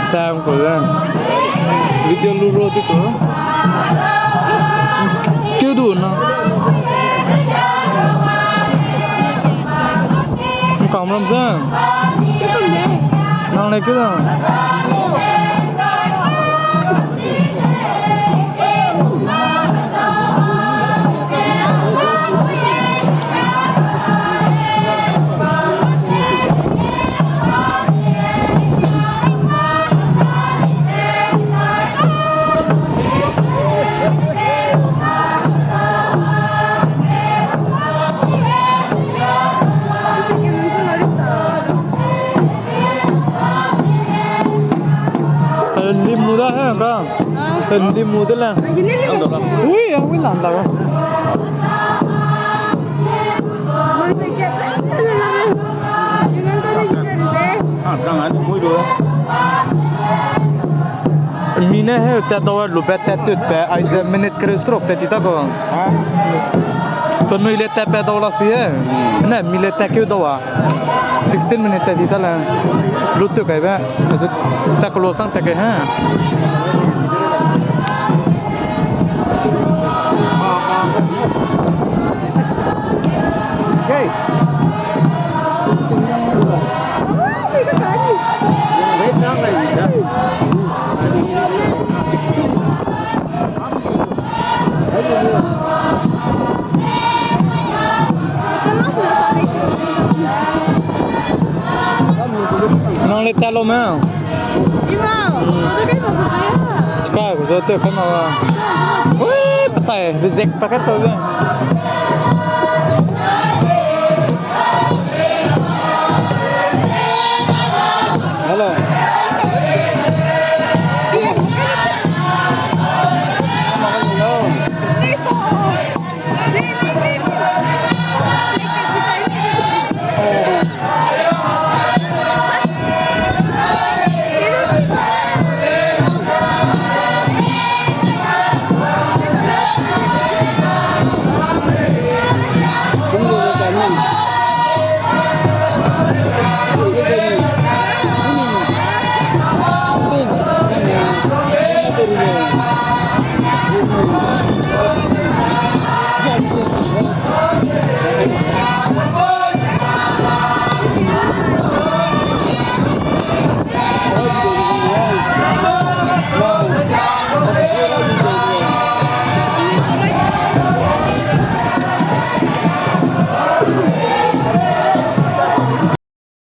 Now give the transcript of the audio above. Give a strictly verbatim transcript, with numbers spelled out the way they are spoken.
Tam ko da. Video lu ro di ko. Keu du na. Kamram se. Nang le keu da. Limu da he ka. Limu de le. Ui, a wi lan da. Mi ne he tat dau a lu be tat tut be, aize minute kere stroke tat ti ta ko. Pe mui le tat pe dau la sui e. Ne mi le tat keu dau a. Sixteen minute tat ti ta le. Lu tu kai be. Azu tat ko lo sang tat kai he. Nang le tat lo me? Ima, o de kai ba ku ya. Kai ku zo te kai ma ba. Ui, patai, reject pa kai to de. Hello. Hello.